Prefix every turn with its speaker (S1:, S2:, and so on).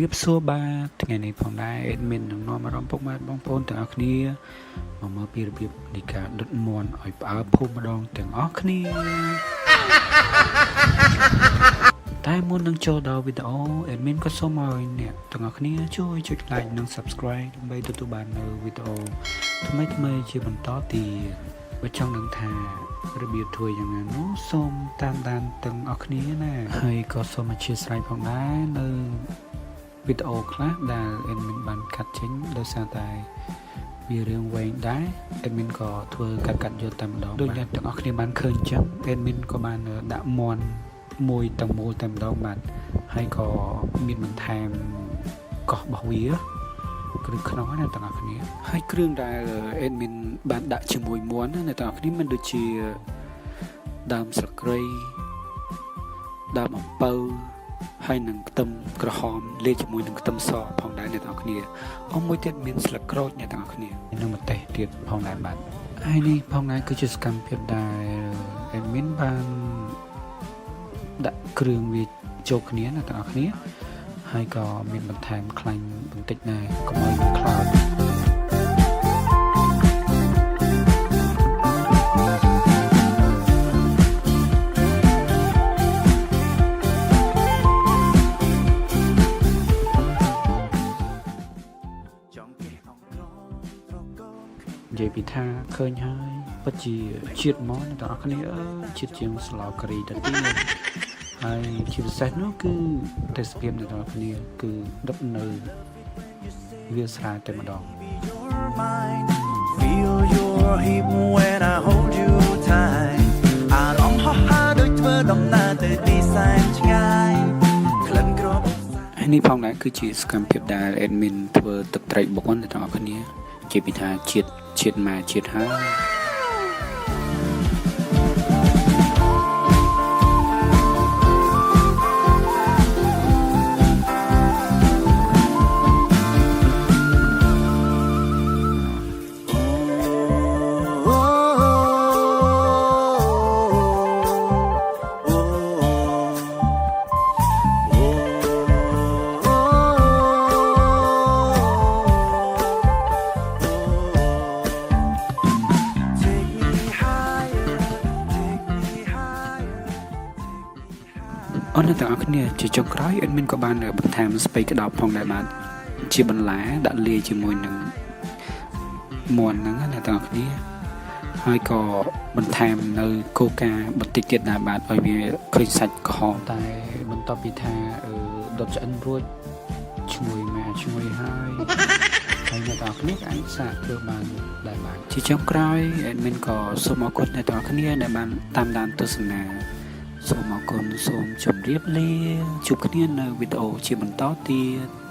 S1: រាបសួរបាទថ្ងៃនេះផងដែរ admin នឹងនាំអារម្មណ៍ពុកម៉ែបងប្អូនទាំងអស់គ្នាមកមើលពីរបៀបនៃការដុតមាន់ឲ្យផ្អើលភូមិម្ដងទាំងអស់គ្នាតែមុននឹងចូលដល់វីដេអូ admin ក៏សូមឲ្យអ្នកទាំងអស់គ្នាជួយចុច like និង subscribe ដើម្បីទទួលបាននូវវីដេអូថ្មីៗជាបន្តទៀតបើចង់ដឹងថារបៀបធ្វើយ៉ាងណានោះសូមតាមដានទាំងអស់គ្នាណាហើយក៏សូមអធ្យាស្រ័យផងដែរនៅ វីដេអូខ្លះដែល admin បានកាត់ចេញដោយសារតែវារឿងវែងដែរ admin ក៏ធ្វើកាត់កាត់យកតែម្ដងដូចអ្នកទាំងអស់គ្នាបានឃើញអញ្ចឹង admin ក៏បានដាក់មាន់មួយទាំងមូលតែម្ដងបាទហើយក៏មានបន្ថែមកោះរបស់វាគ្រឿងក្នុងណាទាំងអស់គ្នាហើយគ្រឿងដែល admin បានដាក់ជាមួយមាន់ណាអ្នកទាំងអស់គ្នាមានដូចជាដើមស្លឹកគ្រៃដើមអំពៅ ហើយនឹងខ្ទឹមក្រហមលាយជាមួយនឹងខ្ទឹមសផងដែរអ្នកទាំងអស់គ្នាអមមួយទៀតមានស្លឹកក្រូចអ្នកទាំងអស់គ្នានិងម្ទេសទៀតផងដែរបាទហើយនេះផងដែរគឺជាសកម្មភាពដែល admin បានដាក់គ្រឿងវាចូលគ្នាអ្នកទាំងអស់គ្នាហើយក៏មានបន្ថែមខ្លាញ់បន្តិចដែរកុំឲ្យវាខ្លោច
S2: ចង់គេអង្ក្រងត្រកង
S1: និយាយពីថាឃើញហើយពិតជាជាតិមកអ្នកទាំងអស់គ្នាអើយជាតិជាងស្លការីទៅទៀតហើយជាពិសេសនោះគឺទេសភាពអ្នកទាំងអស់គ្នាគឺដុតនៅវាលស្រែតែម្ដង
S2: your mind. Feel your hip when I hold you tight. អារម្មណ៍ហោះហើរដូចធ្វើដំណើរទៅទីសែនឆ្ងាយក្លិនក្រប
S1: ហើយនេះផងដែរគឺជាសកម្មភាពដែល admin ធ្វើទឹកត្រីបុកអ្នកទាំងអស់គ្នានិយាយពីថាជាតិជាតិមកជាតិហើយ
S2: Take me higher, take me higher.
S1: អរអ្នកទាំងអស់គ្នាជាចុងក្រោយ admin ក៏បានបន្ថែមស្ពៃក្តោបផងដែរបាទជាបន្លែដាក់លាយជាមួយនឹងមាន់ហ្នឹងណាអ្នកទាំងអស់គ្នាហើយក៏បន្ថែមនៅកូកាបន្តិចទៀតដែរបាទឲ្យវាឃើញសាច់ក្រហមតែបន្ទាប់ពីថាអឺដុតឆ្អិនរួចឈ្ងុយមកឈ្ងុយហើយហើយអ្នកទាំងអស់គ្នាក៏អាចសាកធ្វើបានដែរបាទជាចុងក្រោយ admin ក៏សូមអរគុណអ្នកទាំងអស់គ្នាដែលបានតាមដានទស្សនា សូមអរគុណសូមជម្រាបលាជួបគ្នានៅវីដេអូជាបន្តទៀត។